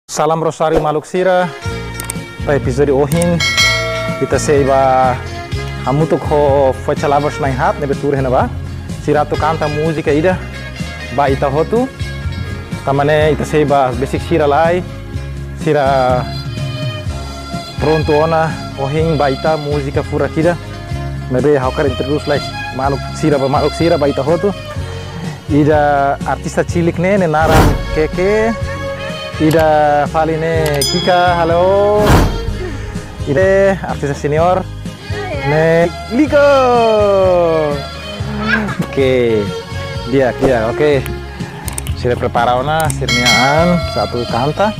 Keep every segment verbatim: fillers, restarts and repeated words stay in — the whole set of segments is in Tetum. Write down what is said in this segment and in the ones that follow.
Salam Rosario maluk sira, ba epizódiu ohin ita sei bá hamutuk ho Fuetsai Lovers na'in-haat ne'ebé tuur iha ne'ebá. Sira atu kanta múzika ida ba ita hotu. Tanba ne'e ita sei bá besik sira lai, sira prontu ona ohin ba ita múzika furak ida. Maibé ha'u hakarak introdús lai maluk sira ba maluk sira ba ita hotu. Ida artista cilik ne'e, ne'e naran Keke. Ida fali ne'e Kika, halo. Ida artista senior ne'e Liko. Oke. Di'ak, di'ak, oke. Sira prepara ona sira-nia an, sira atu kanta.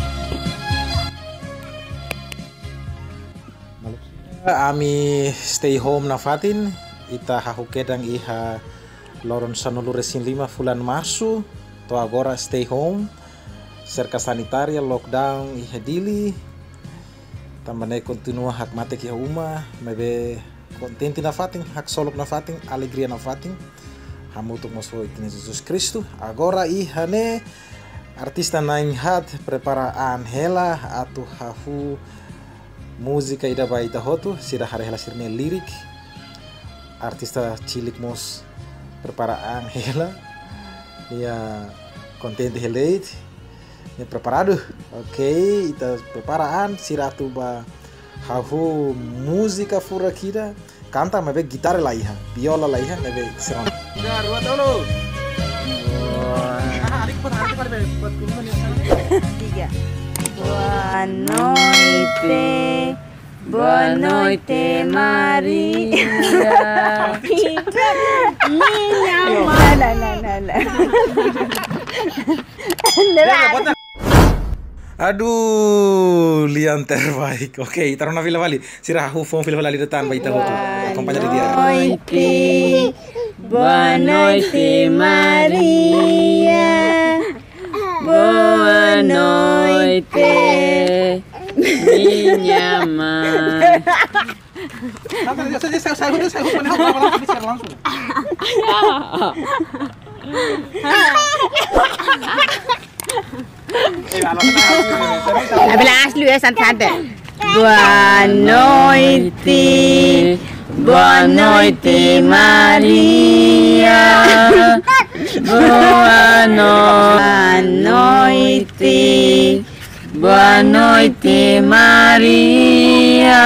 Ami stay home nafatin, ita hahú kedan iha loron sanulu-resin-lima fulan Marsu, to'o agora stay home, serka sanitária, lockdown iha Dili, tanba ne'e kontinua hakmatek iha uma, maibé kontente nafatin, haksolok nafatin, alegria nafatin, hamutuk mós ho ita-nia Jesus Kristu. Agora iha ne'e, artista na'in-haat prepara an hela atu hahú múzika ida ba ita hotu, sira haree hela sira-nia lirik. Artista cilik mós prepara an hela. Nia kontente hela de'it. Nia preparadu. Oke, ita prepara an, sira atu bá hahú múzika furak ida. Kanta maibé gitara la iha, biola la iha, ne'ebé sira. Tiga, dua, tolu. Tiga. Boa noite, boa noite, Maria. Minha mãe. Não, não, não, não, não. Aduh, lian terbaik. Oke, ita rona fila fali. Sira hahú foun fila fali de'it tan ba ita hotu. Akompaña di'ak. Boa noite, boa noite, Maria. Boa noite, minha mãe. Não, não, eu sei, eu sei, eu sei, eu sei, eu sei, eu sei, eu sei, eu sei, eu sei. Abela asli ya, santai. Boa noite, boa noite, Maria. Boa no-, boa noite, boa noite, Maria.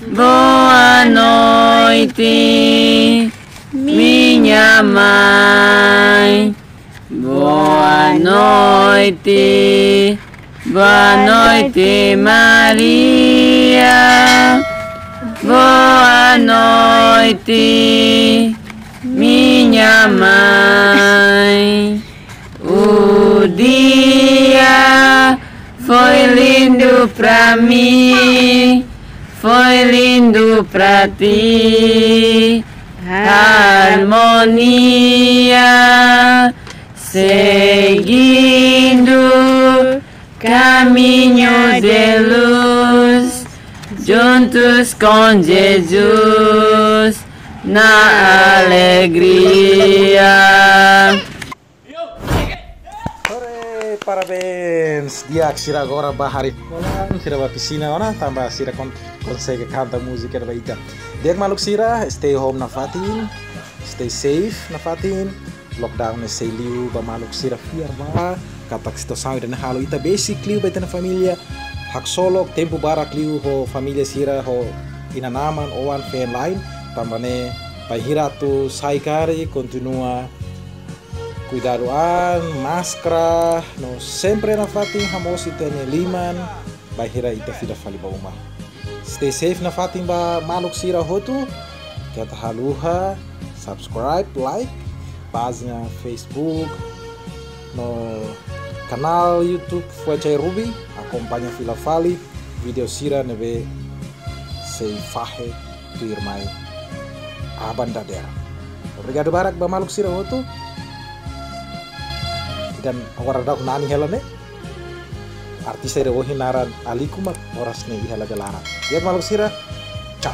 Boa noite, minha mãe. Boa noite, boa noite, Maria. Boa noite, minha mãe. O dia foi lindo pra mim, foi lindo pra ti. Harmonia, seguindo caminho de luz, juntos com Jesus na alegria. Hore, parabéns. Di'ak, sira agora bá haree kolam, sira bá pixina ona, tanba sira kon-, konsege kanta múzika ba ita. Di'ak maluk sira, stay home nafatin, stay safe nafatin. Lockdown ne'e sei liu ba maluk sira fiar ba katak situasaun ida-ne'e halo ita besik liu ba ita-nia família. Haksolok tempu barak liu ho família sira, ho inan-aman, oan, feen-la'en. Tanba ne'e bainhira atu sai karik kontinua kuidadu an, máskara, no sempre nafatin hamoos ita-nia liman, bainhira ita fila fali ba uma. Stay safe nafatin ba maluk sira hotu. Keta haluha subscribe, like pájina Facebook no kanál YouTube Fuetsai Rubi, akompaña fila fali vídeo sira ne'ebé sei fahe tuirmai aban dadeer. Obrigadu barak ba maluk sira hotu. Ida agora daudaun nani hela ne'e. Artista ida ohin naran Aliko mak oras ne'e iha labele laran. Di'ak maluk sira. Ciao.